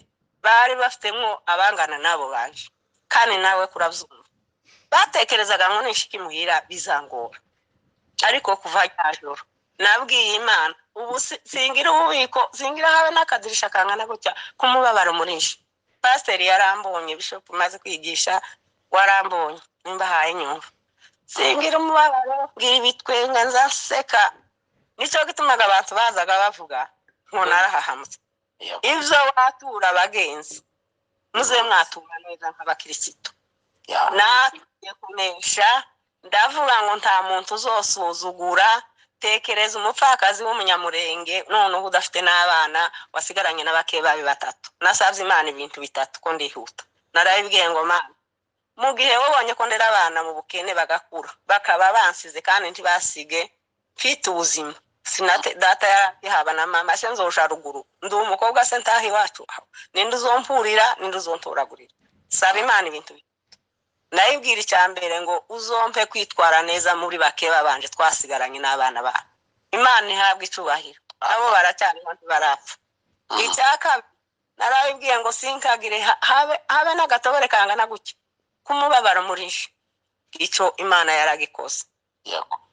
bari bafitemo abangana n'abo banje, kandi nawe kurabyumva, batekerezaga ngo nishika imuhira bizangora. Ariko kuva rya joro nabwiye Imana, ubu singira ububiko, singira habe n'akadirisha kangana gutya k'umubabaro murinshi. Pasiteri yarambonye, bishopu umaze kwigisha warambonye, nimba haye nyumva, singira umubabaro, ngira ibitwenga, nzaseka. Nicyo gitumaga abantu bazaga bavuga ngo narahahamutse. Ibyo watura abagenzi, muze mwatura neza nk'abakirisitu. Natuye kunesha, ndavuga ngo nta muntu uzosuzugura. Tekereza umupfakazi w'umunyamurenge, noneho udafite n'abana, wasigaranye n'abake babi batatu. Nasabye Imana ibintu bitatu, ko ndihuta. Narabibwiye ngo: "Mana, mu gihe wabonye ko ndera abana mu bukene, bagakura, bakaba bansize kandi ntibasige mfite ubuzima, sinate data yarahaba na mama, se nzoja ruguru ndi umukobwa, se ntaha iwacu, ninde uzompurira, ninde uzontoragurira?" Saba Imana ibintu bitatu. Ndayibwira, icya mbere ngo uzompe kwitwara neza muri bake babanje twasigaranye n'abana babo. Imana ihabwa icubahiro, nabo baracyariho, ntibarapfa. Icya kabiri narabibwiye ngo sinkagire habe n'agatobore kangana gutya k'umubabaro murinshi. Icyo Imana yaragikoze.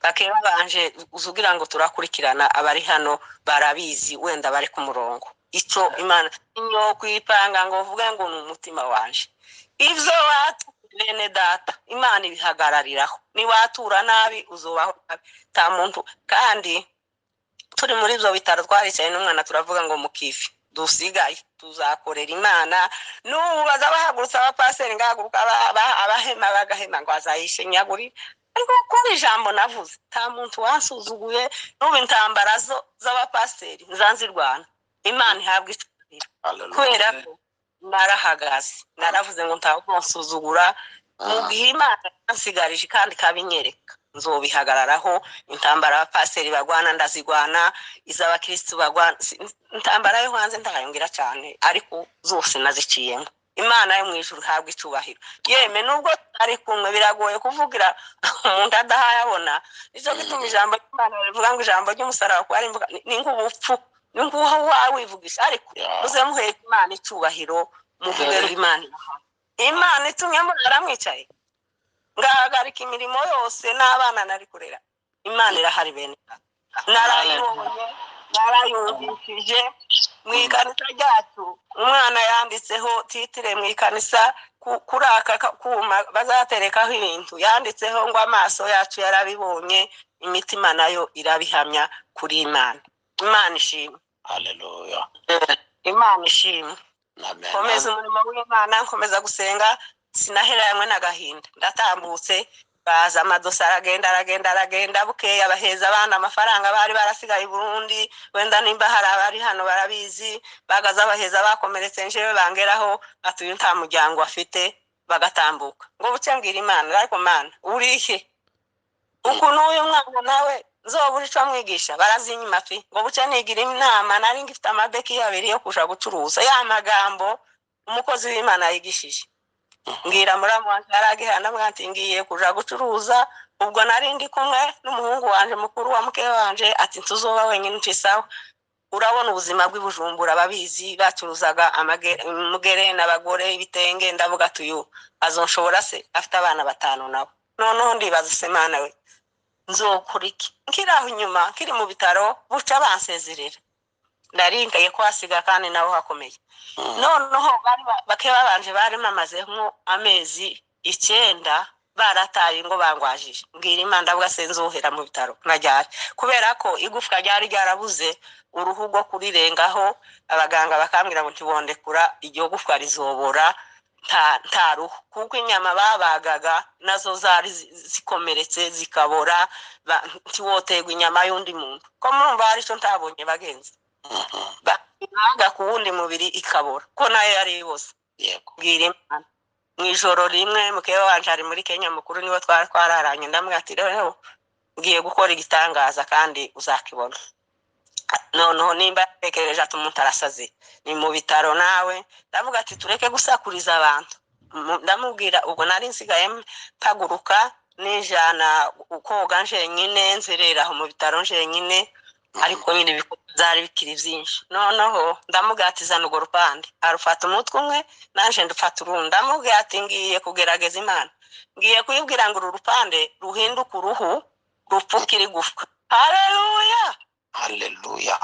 Bake babanje uzugira ngo turakurikirana, abari hano barabizi, wenda bari ku murongo. Icyo Imana niyo kwipanga ngo uvuge ngo ni umutima wanje. Ibyo watura, bene data, Imana ibihagarariraho. Niwatura nabi, uzubaho nabi. Nta muntu. Kandi turi muri ibyo bitaro, twaricaye n'umwana, turavuga ngo mukivi dusigaye tuzakorera Imana. N'ubu baza bahagurutsa abapaseri, ngahaguruka abahema bagahema ngo azayishinyagurira. Ariko kuri ijambo navuze, nta muntu wansuzuguye. N'ubu intambara zo z'abapaseri nzanzirwana. Imana ihabwa icubahiro, kubera ko narahagaze, naravuze ngo ntawe mu gihe Imana yansigarije kandi ikabinyereka, nzobihagararaho. Intambara abapaseri bagwana ndazigwana, iz'abakirisitu bagwana, intambara yo hanze ntayongera cyane, ariko zose naziciyemo. Imana yo mu ijuru ihabwa icubahiro. Yeme, nubwo tutari kumwe, biragoye kuvugira umuntu adahayabona. Nicyo gituma ijambo ry'Imana rivuga ngo ijambo ry'umusaraba kuba ari imvuga ni nk'ubupfu, ni nk'uho wawivugisha. Ariko muze muhereza Imana icubahiro, muvuge ngo Imana irahari. Imana itumye murara mwicaye, ngahagarika imirimo yose n'abana nari kurera. Imana irahari, bene data. Narayibonye, narayumvishije mu ikanisa ryacu. Umwana yanditseho titre mu ikanisa, kuri aka kuma bazaterekaho ibintu, yanditseho ngo: "Amaso yacu yarabibonye, imitima nayo irabihamya kuri Imana." Imana ishimwe. Haleluya. Imana ishimwe. Amen. Nkomeza umurimo w'Imana, nkomeza gusenga, sinaheranywe n'agahinda. Ndatambutse, baza amadosi aragenda, aragenda, aragenda. Bukeye abaheza abana amafaranga bari barasigaye i Burundi, wenda nimba hari abari hano barabizi, bagaza abaheza bakomeretse. Njewe bangeraho ati: "Uyu nta muryango afite." Bagatambuka ngo buce. Mbwira Imana: "Ariko Mana, urihe? Ukuntu uyu mwana nawe nzobura ico amwigisha, barazinyima fi." Ngo buce nigira inama, nari ngifite amabeki abiri yo kuja gucuruza ya magambo umukozi w'Imana yigishije. Mbwira muramu wanje yaragihana, ndavuga ati: "Ngiye kuja gucuruza." Ubwo nari ndi kumwe n'umuhungu wanje mukuru wa mukewe wanje. Ati: "Ntuzoba wenyine." Nti: "Sawa." Urabona ubuzima bw'i Bujumbura, babizi, bacuruzaga umugerena, abagore ibitenge. Ndavuga ati: "Uyu azonshobora se afite abana batanu nabo?" Noneho ndibaza: "Se Mana we, nzokora iki?" Nkiri aho inyuma, nkiri mu bitaro, buca bansezerera. Naringaye kuhasiga kandi naho hakomeye. Noneho bari bake babanje bari bamazemo amezi 9 barataye ngo bangwajije. Mbwira Imana, ndavuga: "Se nzohera mu bitaro najyari?" Kubera ko igufwa ryari ryarabuze uruhu rwo kurirengaho, abaganga bakambwira ngo ntibondekura, iryo gufwa rizobora. Nta ruhu, kuko inyama babagaga nazo zari zikomeretse zikabora, ntiwoterwa inyama y'undi muntu. Ko murumva hari icyo ntabonye bagenzi, baga ku wundi mubiri ikabora, ko nayo yari iboze. Yego. Bwira Imana mu ijoro rimwe, mukeba wanje ari muri Kenya, mukuru niwe twari twararanye, ndamubwira ati: "Rero ngiye gukora igitangaza kandi uzakibona." Noneho nimba yatekereje ati umuntu arasaze, ni mu bitaro nawe, ndavuga ati tureke gusakuriza abantu. Ndamubwira ubwo nari nsigaye mpaguruka nijana koga njenyine, nzerera aho mu bitaro njenyine, ariko nyine ibikorwa byari bikiri byinshi. Noneho ndamubwira ati: "Zana urwo rupande." Arufata umutwe umwe, naje ndufata urundi. Ndamubwira ati: "Ngiye kugerageza Imana, ngiye kuyibwira ngo uru rupande ruhinduke uruhu rupfukire igufwa." Haleluya! Haleluya!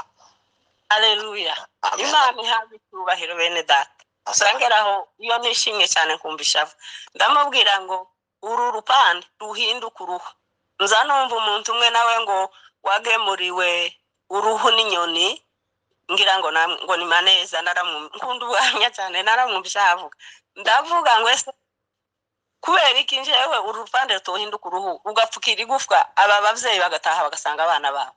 Haleluya! Amen. Imana ihabwe icyubahiro, bene data. Usangeraho iyo nishimye cyane nkumva ishavu. Ndamubwira ngo uru rupande ruhinduke uruhu. Nza numva umuntu umwe nawe ngo wagemuriwe uruhu n'inyoni, ngira ngo ngo ni maneza, nkunda ubuhamya cyane, naramwumvisha avuga. Ndavuga ngo ese kubera iki njyewe uru rupande rutohinduka uruhu rugapfukira igufwa, aba babyeyi bagataha bagasanga abana babo?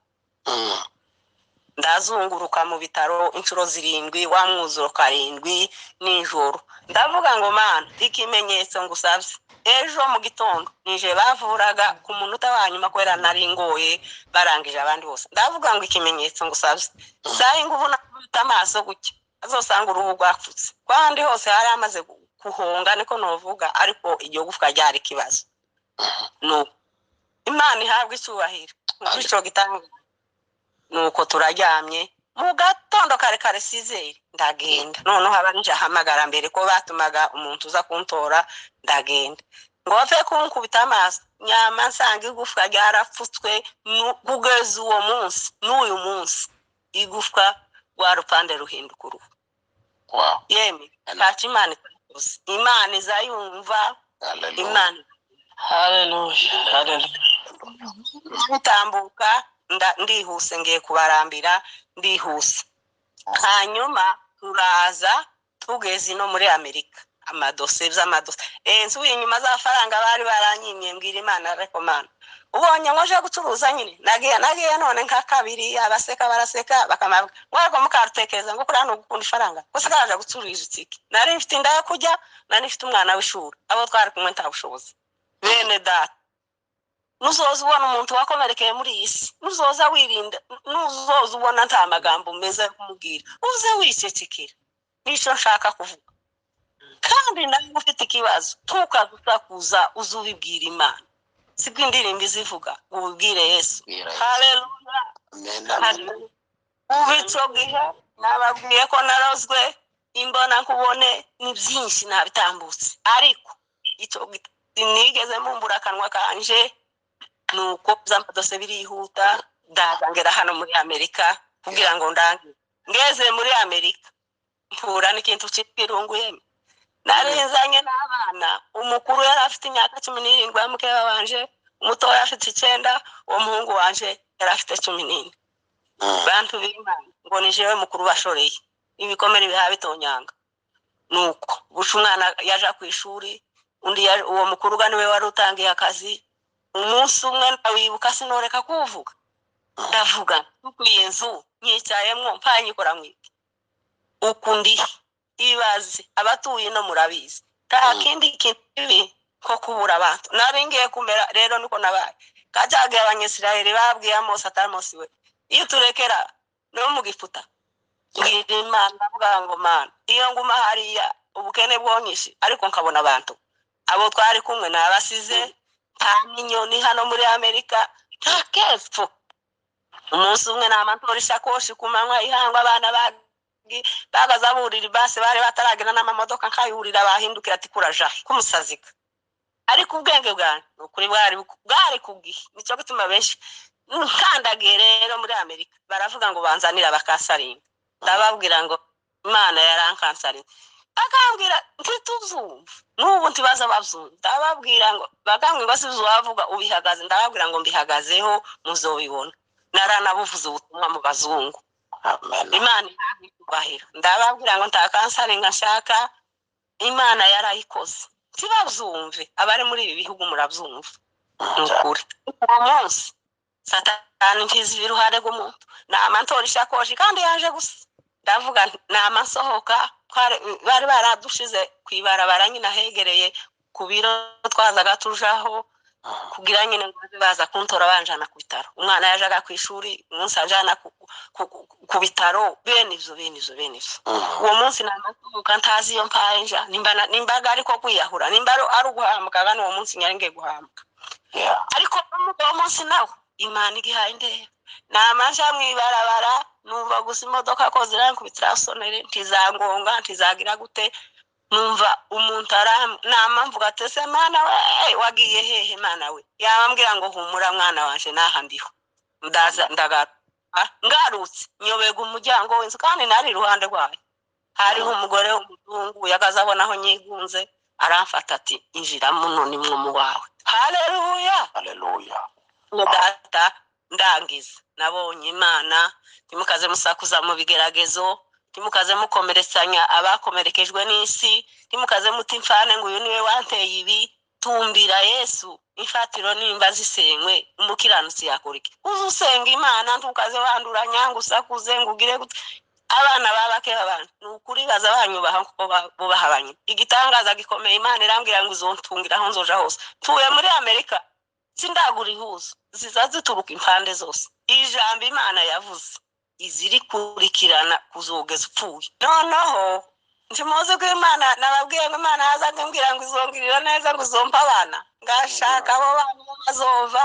Ndazunguruka mu bitaro inshuro 7, wa mwuzuro 7 nijoro. Ndavuga ngo: "Mana, ikimenyetso ngusabye, ejo mu gitondo nije bavuraga ku munota wa nyuma, kubera nari ngoye barangije abandi bose." Ndavuga ngo: "Ikimenyetso ngusabye, saa inguvu nakubita amaso gutya azosanga uruhu rwapfutse." Kwandi hose hari amaze guhonga, niko novuga, ariko iryo gufwa ryari ikibazo. Nuko Imana ihabwa icyubahiro. Ico gitanga. Nuko turaryamye, mu gatondo kare kare sizeri ndagenda. Noneho aba nje ahamagara mbere ko batumaga umuntu uza kuntora. Ndagenda ngo bapfe kunkubita amaso, nyama nsanga igufwa ryarapfutswe. Kugeza uwo munsi n'uyu munsi igufwa rwa rupande ruhinduka uruhu. Yemwe, ntacyo Imana itakoze, Imana izayumva. Haleluya! Imana. Haleluya, haleluya! Gutambuka ndihuse, ngiye kubarambira, ndihuse. Hanyuma turaza tugeze ino muri Amerika, amadosiye by'amadosiye, nsubiye inyuma, za faranga bari baranyimye. Mbwira Imana: "Ariko Mana, ubonye ngo nje gucuruza nyine, nagiye none nka kabiri, abaseka baraseka, bakamabwa ngo ariko mukarutekereza ngo kuriya ni ugukunda ifaranga gusa, karaja gucuruza itike." Nari mfite inda yo kujya, nari mfite umwana w'ishuri, abo twari kumwe nta bushobozi. Bene data, nuzoza ubona umuntu wakomerekeye muri iyi si, nuzoza wirinda, nuzoza ubona nta magambo meza yo kumubwira, uze wicecekera. Nicyo nshaka kuvuga. Kandi nawe ufite ikibazo, ntukagusakuza, uze ubibwira Imana. Sibwo indirimbo izivuga ngo ubibwire Yesu. Bwira Yesu. Haleluya! Amen, amen. Ubu icyo gihe nababwiye ko narozwe imbona nkubone, ni byinshi nabitambutse, ariko icyo gihe sinigeze mumbura akanwa kanje. Nuko by'amadose birihuta, ndaza ngera hano muri Amerika kugira ngo ndange. Ngeze muri Amerika mpura n'ikintu cy'ikirungu. Yemwe, nari nzanye n'abana, umukuru yari afite imyaka 17 ya mukeba wanje, umutoya afite 9, uwo muhungu wanje yari afite 14. Bantu b'Imana, ngo ni jewe mukuru bashoreye ibikomere biha bitonyanga. Nuko guca umwana yaja ku ishuri, undi uwo mukuru ga niwe wari utangiye akazi. Umunsi umwe ndawibuka, sinoreka kuwuvuga, ndavuga iyi nzu nyicayemwo mpanyikora mwiki uku ndi ibaze. Abatuye ino murabizi, nta kindi kintu kibi nko kubura abantu. Nari ngiye kumera rero niko nabaye kajyagiye Abanyisirayeli babwiye Amosi ati: "Amosi we, iyo turekera no mu gifuta." Mbwira Imana, ndavuga ngo: "Mana, iyo nguma hariya ubukene bwonyinshi, ariko nkabona abantu abo twari kumwe nabasize, nta n'inyoni hano muri Amerika, nta kepfo." Umunsi umwe nama ntora ishakoshi ku manywa ihangwa, abana bagaza burira ibasi, bari bataragira n'amamodoka, nkayurira, bahindukira ati: "Kurajahe kumusazika?" Ariko ubwenge bwanjye ni ukuri bwari ku gihe. Nicyo gituma benshi nkandagiye rero muri Amerika baravuga ngo banzanire abakansaringa. Ndababwira ngo Imana yarankansarinze. Bakambwira ntituzumva n'ubu, ntibaza babyumva. Ndababwira ngo, bakambwira ngo si wavuga ubihagaze. Ndababwira ngo mbihagazeho, muzobibona. Naranabuvuze ubutumwa mu bazungu. Amen. Imana ihabwe icyubahiro. Ndababwira ngo nta kansaringa nshaka. Imana yarayikoze, ntibabyumve abari muri ibi bihugu, murabyumva, ni ukuri. Uwo munsi Satani ntizi iruhande rw'umuntu, nama ntora ishakoshi kandi yaje gusa, ndavuga nti, nama nsohoka. Bari baradushize ku ibarabara nyine ahegereye ku biro twazaga tujaho, kugira nyine ngo baze baza kuntora banjana ku bitaro. Umwana yajaga ku ishuri, umunsi anjana ku bitaro, bene ivyo bene ivyo bene ivyo. Uwo munsi namasohoka ntazi iyo mpaye nja, nimbaga ariko kwiyahura, nimba ari uguhamuka, gana uwo munsi nyari ngiye guhamuka. Ariko uwo munsi nawe Imana igihaye indeba, nama nja mw'ibarabara, numva gusa imodoka ko zirankubitira sonere, ntizangonga, ntizagira gute. Numva umuntu aram nama mvuga ati: "Ese Mana we, wagiye hehe? Mana we?" Yabambwira ngo: "Humura mwana wanje, naha ndiho." Ndaza ndagaruka, ngarutse nyobega umuryango w'inzu, kandi nari iruhande rwayo hariho umugore w'umuzungu yagaze abona aho nyigunze, aramfata ati: "Injira muno, ni mwo mu wawe." Haleluya! Haleluya! Ngo data, ndangiza, nabonye Imana. Ntimukaze musakuza mu bigeragezo, ntimukaze mukomeretsanya abakomerekejwe n'isi, ntimukaze muta imfane ngo uyu niwe wanteye ibi. Tumbira Yesu. Imfatiro nimba zisenywe, umukiranutsi yakora iki? Uze usenga Imana, ntukaze wanduranya ngo usakuze ngo ugire gute. Abana babake abantu ni ukuri baza banyubaha kuko bubaha abanyina. Igitangaza gikomeye, Imana irambwira ngo izontungira aho nzoja hose. Ntuye muri Amerika, sindagura ihuzo, ziza zituruka impande zose. Ijambo Imana yavuze izirikurikirana kuzogeza upfuye. Noneho ntimuzi ko Imana nababwiye ngo Imana yazaga imbwira ngo izongirira neza, ngo izompa abana, ngashaka abo bana bazova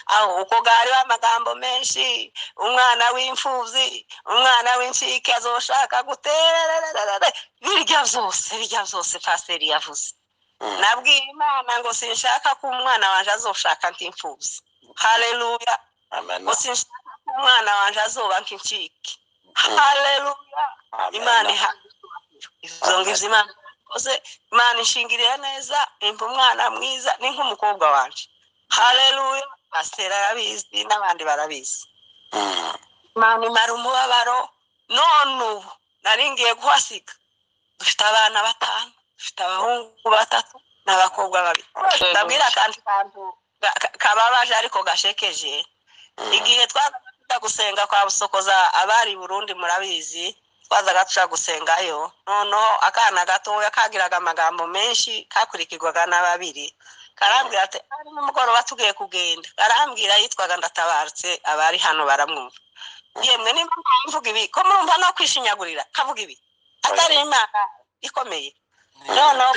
aho. Uko gariho amagambo menshi, umwana w'imfubyi, umwana w'incike azoshaka guterererere, birya byose, birya byose pasiteri yavuze. Nabwiye Imana ngo sinshaka ko umwana wanje azoshaka nk'imfubyi. Haleluya! Amen. Ngo sinshaka ko umwana wanje azoba nk'incike. Haleluya! Imana ihabwa icyubahiro. Ivyo ngivyo Imana yakoze, Imana ishingiriye neza, impa umwana mwiza, ni nk'umukobwa wanje. Haleluya! Pasiteri arabizi n'abandi barabizi. Imana imara umubabaro. None ubu nari ngiye kuhasiga, dufite abana batanu, dufite abahungu batatu n'abakobwa babiri. Ndabwira akantu kantu kababaje ariko gashekeje. Igihe twazaga tuja gusenga kwa Busokoza, abari i Burundi murabizi, twazaga tuja gusengayo. Noneho akana gatoya kagiraga amagambo menshi, kakurikirwaga na babiri, karambwira ati ari nimugoroba tugiye kugenda, karambwira, yitwaga Ndatabarutse, abari hano baramwumva. Yemwe, nimba mvuga ibi ko murumva no kwishinyagurira, kavuga ibi atari Imana ikomeye. Noneho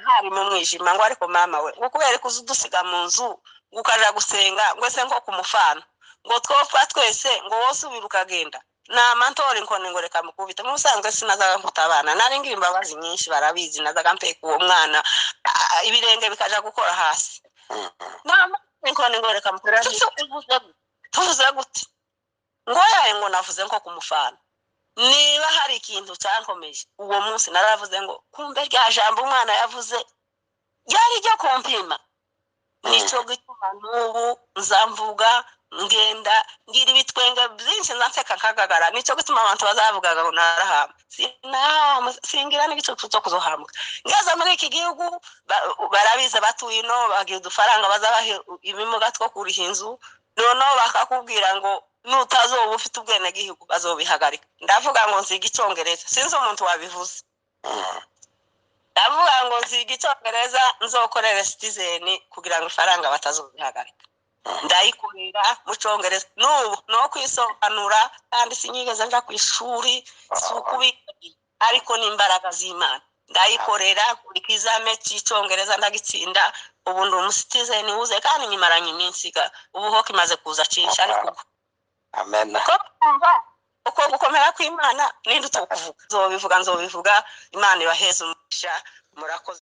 hari mu mwijima, ngo: "Ariko mama we," ngo, "kubera ko uza udusiga mu nzu, ngo ukaja gusenga, ngo ese nko ku mufano, ngo twopfa twese, ngo wose ubira ukagenda." Nama ntora inkoni ngo reka mukubite. Mu busanzwe sinazaga nkuta abana, nari ngira imbabazi nyinshi, barabizi. Nazaga mpeka uwo mwana, ibirenge bikaja gukora hasi. Nama inkoni ngo reka mukubite. Tuvuze gute? Tuvuze gute? Ngo yaye, ngo navuze nko ku mufano. Niba hari ikintu cyankomeje uwo munsi, naravuze ngo kumbe rya jambo umwana yavuze ryari ryo kumpima. Nicyo gituma n'ubu nzamvuga, ngenda ngira ibitwenge byinshi, nzanseka nkagagara. Nicyo gituma abantu bazavugaga ngo narahamba. Sinahamba, singira n'igicucu cyo kuzohambwa. Ngeze muri iki gihugu, barabizi abatuye ino, bagira udufaranga bazabaha ibimuga two kuriha inzu. Noneho bakakubwira ngo nutazoba ufite ubwenegihugu bazobihagarika. Ndavuga ngo nziga icyongereza, sinzi umuntu wabivuze. Ndavuga ngo nziga icyongereza, nzokorere citizen kugira ngo ifaranga batazobihagarika. Ndayikorera mu cyongereza n'ubu no kwisobanura, kandi sinigeze nja ku ishuri, si ukubiga, ariko n'imbaraga z'Imana. Ndayikorera ikizame cy'icyongereza, ndagitsinda. Ubu ndi umucitizen wuzuye, kandi nyimaranye iminsi ubu ho kimaze kuza cinshi, ariko ubu Amen. Uko kumva uko gukomera kw'Imana, ninde utakuvuga? Nzobivuga, nzobivuga. Imana ibaheze umugisha, murakoze.